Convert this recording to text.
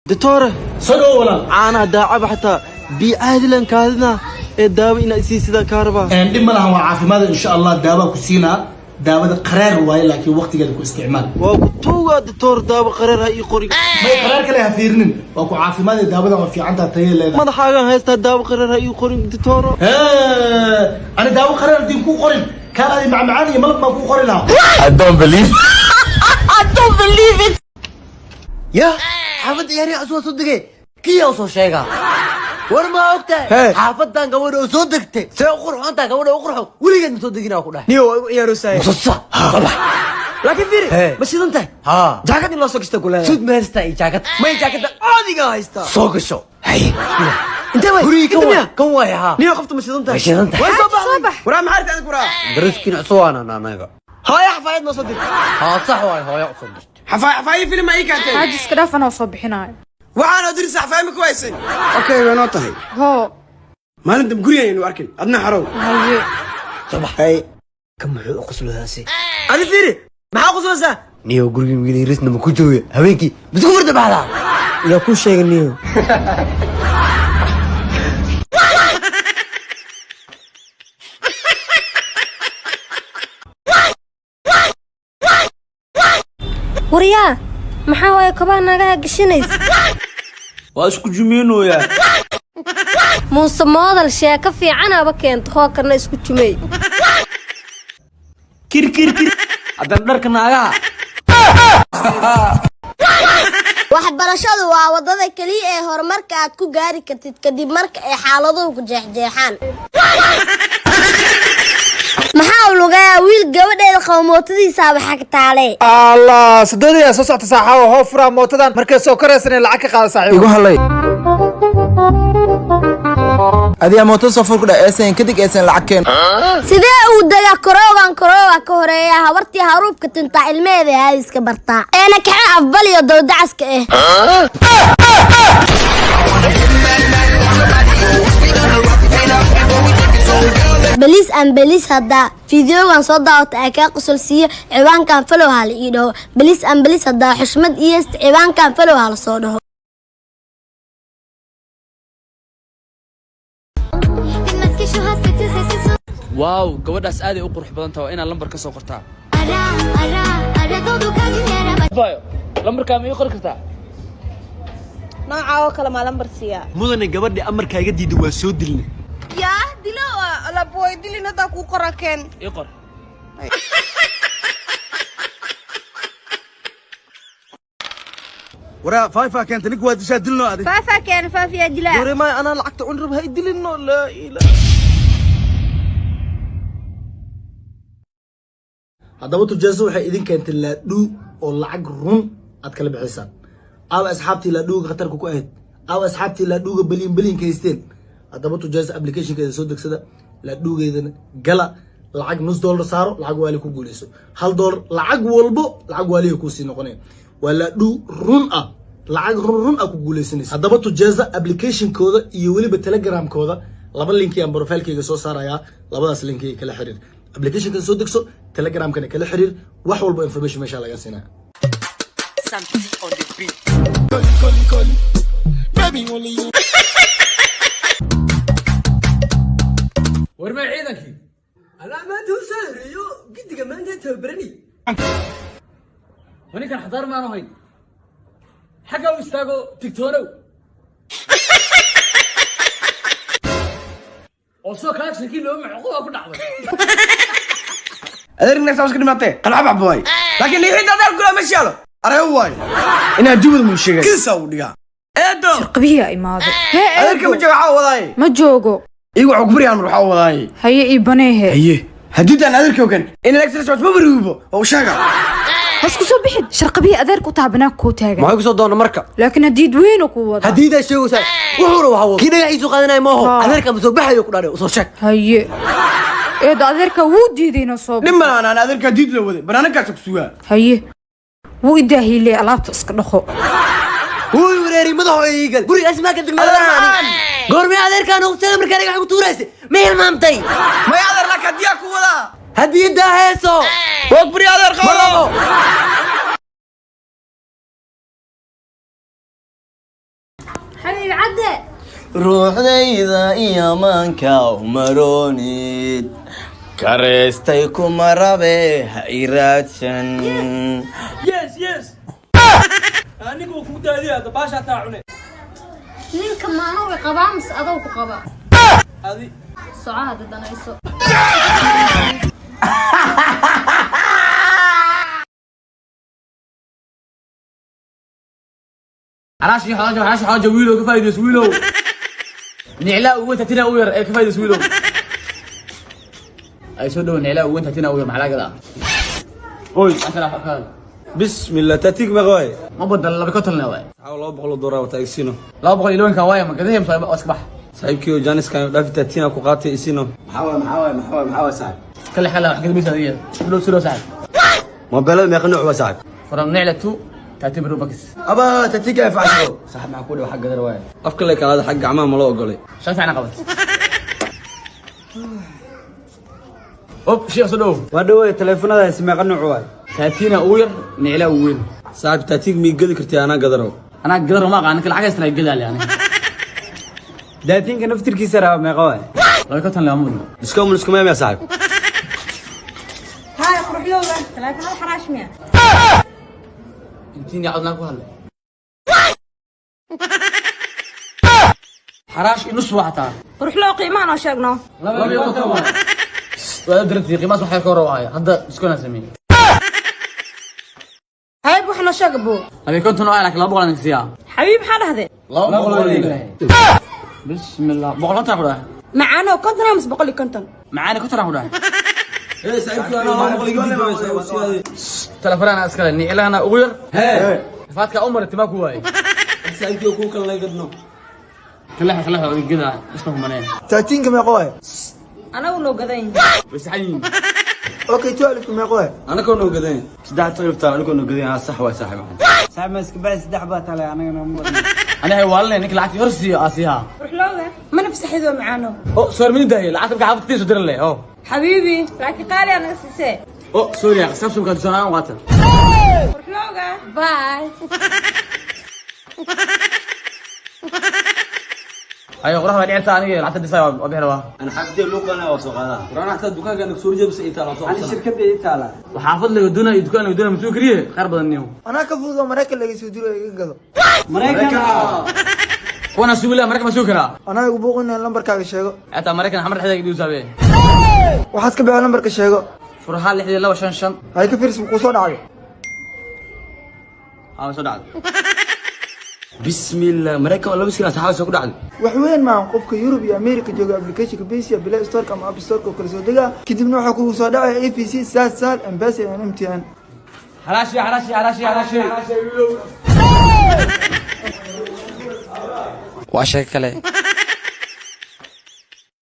Doctor. Soo dhawo, walaal. Caanaha daacaba xataa biyo caadilan kaadina ee daawo inaa isii sidaan kaa rabaa. Dhib ma lahan, waa caafimaad insha Allah. Daawaa ku siinaa, daawada qaraar waaye, laakiin waqtigeeda ku isticmaal. Waa ku tuugaa doctor, daawo qareer ha ii qorin. May, qaraar kale ha fiirinin, waa ku caafimaad. Daawadan waa fiicantaa, tayo leedahay. Madaxaagaan haystaa, daawo qareer ha ii qorin, doctor. Hee, ani daawo qaraar hadii kuu qorin, kaan adi macmacaan iyo malab baan kuu qori lahaa. I don't believe. I don't believe it. Ya xaafadda ciyaaryaha cusub soo degay, kiya usoo sheegaa. War ma ogtahay xaafadan gabadha oo soo degtay see u qurxoontaa? Gabadha u qurxoon weligeed ma soo deginaa ku dhahay. Niyo, waa igu ciyaaroosaay. Musasa sabax. Laakiin fiiri. Hee. Ma shidan tahay? Haa. Jaakad in loo soo gashta ku leedahay. Suud ma haystaa iyo jaakad? May, jaakada caadigaa haystaa. Soo gasho. Hay. Intee way? Gurigii kan Inta waay. miya? Kan waay, haa. Niyo, qofta ma shidan tahay? Way shidan tahay. Way soo Soo baxday. bax. Waraa, maxaa aragtay adiga, waraa? Dariskiina cusub waana anaga. Hooya xafaayad noo soo dir. Haa, sax waay, hooya usoo dirtay. Xafaayad film ay keentay. Xaaji, iska dhaaf, anoo soo bixinaayo. Waxaan oo dirisa xafaayad ma ku haysan. Okay, way noo tahay. Hoo. Maalinta guriga aynu arkin adna xarow. Haye. Sabax. Hay. Kan muxuu u qoslodaasi? Adi fiiri, maxaa qoslaysaa? Niyo, gurigii wiil yarisna ma ku jooga habeenkii, misku furda baxdaa. Yaa ku sheegay, niyo? Waryaa, maxaa waaye kobaha naagaha gashanaysa? Waa isku jumeynooyaa. Muuse moodal sheeko fiicanaba keento, hoo karna isku jumey. Kir kir kir, haddana dharka naagaha. Waxbarashadu waa wadada keliya ee horumarka aad ku gaari kartid kadib marka ay xaaladuhu ku jeexjeexaan. Maxaa u lugayaa wiil gabadheeda qabo mootadiisaaba xagtaale? Allah, sadoodaya soo socta saaxaawo. Hoo furaa mootadan, markay soo koraysana lacag ka qaada, saaxiib. Igu halay. Adiga mooto soo fur ku dhaa eesen kadig eesen lacag keen. Sidee uu degaa koroogan? Korooga ka horeeya habartii haruubka tintaa ilmaheeda haadiska bartaa eena kaxe afbal iyo dowdacaska ah. Baliis aan baliis, haddaa fiidiyogan soo daawata ay kaa qosol siiyo, ciwaankan follow hala ii dhaho. Baliis aan baliis, haddaa xushmad iyo heesta, ciwaankan follow hala soo dhaho. Waaw, gabadhaas aaday u qurux badan tahay, waa inaad lambar ka soo qortaa. Bayo, lambarkaa ma ii qori kartaa? Nooca oo kale maa lambar siiyaa? Mudane, gabadhii amarkaaga diida waa soo dilna. Yaa dilo labooy dilin, haddaa kuu qora, keen. Ii qor. Waraa, faifa keenta, ninka waa dishaa, dilno adi. Faafa keen, faafiyaa dilaa. Ware maay, anaa lacagta cun rab, ha i dilino, laa ilaa. Haddaba Tujeeso waxay idin keentay laadhuu oo lacag run aad kala bixisaan. Aawa asxaabtii laadhuuga khatarka ku ahayd? Aawa asxaabtii laadhuuga baliin baliinka haysteen? Haddaba Tujeeso applicationkeeda soo degsada, laadhuugeedana gala. Lacag nus dollar saaro, lacag waali ku guuleyso. $1 lacag walbo lacag waaliga kuusii noqonaya. Waa laadhuu run ah, lacag run run ah ku guuleysanaysa. Haddaba Tujeesa applicationkooda iyo weliba Telegramkooda, laba linki aan profilekeyga soo saarayaa, labadaas linkiga kala xiriir. Applicationkan soo degso, Telegramkana kala xiriir. Wax walba information meesha laga siinaya. War ma ciidankii anaa maanta u soo horeeyo gidiga maanta tababarani. Wa ninkan xadaar maanu hayn, xagga u istaago, tigtoonow oo soo kaashankii loo macquula ku dhacday. Adeer, nagta iska dhimatay qalcab waay, laakiin liixinta adeer kula ma shaalo aree waay inaa dibad muu sheegay kiisa uu dhigaa eedo. Qabiyaa imaaday. Hee. Adeerka ma joogo, waxaa wadaaye? Ma joogo. Igu waxuu kubariyaan mar waxaa wadaaye. Haye, ii baneehe. Haye, haddii daan adeerka ogan in electric socod ma bariibo oo sheega. Hasku soo bixin, sharqabiya adeerku taa banaanka kuu taagan. Maxay ku soo doona marka? Laakiin hadiid weyn oo kuu wada. Hadiidaa sheegaysaa, wuxuuna waxa wado kii dhagaxiisu qaadanaya maaho. Adeerka ma soo baxayo ku dhaadhay, usoo sheeg. Haye eedo, adeerka wuu diiday inuu soo nin malaan aan adeerka diid la waday banaankaas ku sugaa. Haye, wuu idaahiiley, alaabta iska dhaqo. Wuu wareeray madaxoo iigal guriga asmaa ka degmada. Goormee adeerkaan hogtada markaa dhagax ku tuuraysa ma hilmaamtay? May adeer, laakiin hadiyaa ku wadaa. Hadiidaa heeso. Waa kubariya adeer qabo. Marabo. Xabiib cadde. Ruuxdayda iyo maanka umaroonid kareystay kuma rabe, ha i raadsan. Yes, yes, anigu ku daadiya baasha taa cune. Ninka maanu i qabaa mise adow ku qabaa? Adi. Soco hadda, danayso. Xaraashi xaajo, xaraashi xaajo, wiilow ka faa'iidayso, wiilow niclaa ugu tatina u yar ee ka faa'iidayso, wiilow ay soo dhow niclaa ugu tatina u yar. Maxaa laga gadaa? Oy. Akala xaqal. Bismillah, taatiig meeqa waay? Ma badal 250 waay. Saxaab, $200 wataa, isino. 202 ka waay, ma gadahim soo iska bax. Saaxiibkii oo jaaniskan dhaafi, taatiina ku qaatay, isino. Maxaa waay, maxaa waay, maxaa waay, maxaa waay, saaxib? Kale xala wax gadmaysa adiga, soo soo saaxib. Mobeelada meeqa nooc waa, saaxib? From nicla to 30 Pro Max. Aba taatiga ay facso, saaxib, maxaa ku dhaw xagga gadar waay? Afka le kalaada, xag gacmaha ma loo ogolay. Shan fiican qabat. Op sheekh, soo dhow. Waa dhawey, taleefanadaasi meeqa nooc waay? Taatiina ugu yar, nicla ugu weyn. Saaxib, taatiig mii gedi kartii? Anaa gadarow. Anaa gadar ma aqaan, lacag haystan ay gadaal yani. Daatiinka naftirkiisa raba, meeqa waay? 250 lama mudno. Iska mun isku meemaya, saaxib. Haay quruxlowga, taleefanada xaraash miya? Intiin codnaa ku hadlay xaraash inus waa xataa. Quruxlow, qiimaha noo sheegno. 250 waay. Waa dirantii qiimaas, waxay ka hor waaya hadda iskuna sameeyay. Xabiib, wax noo sheeg abuu. 52 waay, laakiin 200 aan siyaa. Xabiib, maxaa dhahdee? 200. Bismillah, 150 ku dhahay. Macaano, 50 mise 150? Macaani, 50 ku dhahay. Telefoonana iskale niclahana ugu yar hee faadka umar timaa ku waayay. Saaxiibkii ku kala gadno. Kalaxa kalaxa oo gida iska humaneen. Taatiinka meeqa waay? Anagu noo gadan yihiin. Way saxan yihiin. Okay, 12 meeqa waay? Anakoo noo gadan saddex tolifta, anakoo noo gadan. Sax waay, saaxiib. Saaxiib, ma iska bacay? Saddex baa tale, anagana ma badna. Aniga waalnay, ninka lacagta hor siiyo asiiha. Quruxlowga, mana fasaxido macaano. Oh sorry, min dahay lacagta marka xaafadtiisa soo diran leh oh. Xabiibi, laakiin qaali aa naga siisee. Oh sorry, ya sabsum ka tusaan waata. Quruxlowga. Bye. Ayo qorax baa dhicirta, aniga lacagta dhisay waa bixi rabaa. Ana xaafadee luuqana waa soo qaadaa quraan, xataa dukaanka naga soo jebisa inta la soo Ani shirkadda ii taala. Waxaa fadliga doonaa iyo dukaan laga doonaa masuu kariye khayr badan niyo. Anaa ka fudud oo Maraykan laga soo diro, iga gado. Maraykan. Kuwana sugi leh, Maraykan ma sugi karaa? Anaa igu buuqinaya, lambarkaaga sheego. Xataa Maraykan xamar dhexdeeda igu saabee. Waxaad ka bixi, lambarka sheego. Furaha 6255. Hay, ka fiirsi, kuu soo dhacday. Haa, soo dhacday. Bismillah, maraykan waa laba sina, saxaabada soo ku dhacday. Wax weyn maahan, qofka Yurub iyo America jooga applicationka Bca Play Storeka ama App Storeka oo kala soo degaa, kadibna waxaa kugu soo dhacaya EVC, Zaad, Sahal, M-Pesa iyo MTN. Xaraashi, xaraashi, xaraashi, xaraashi. Waa sheeko kale.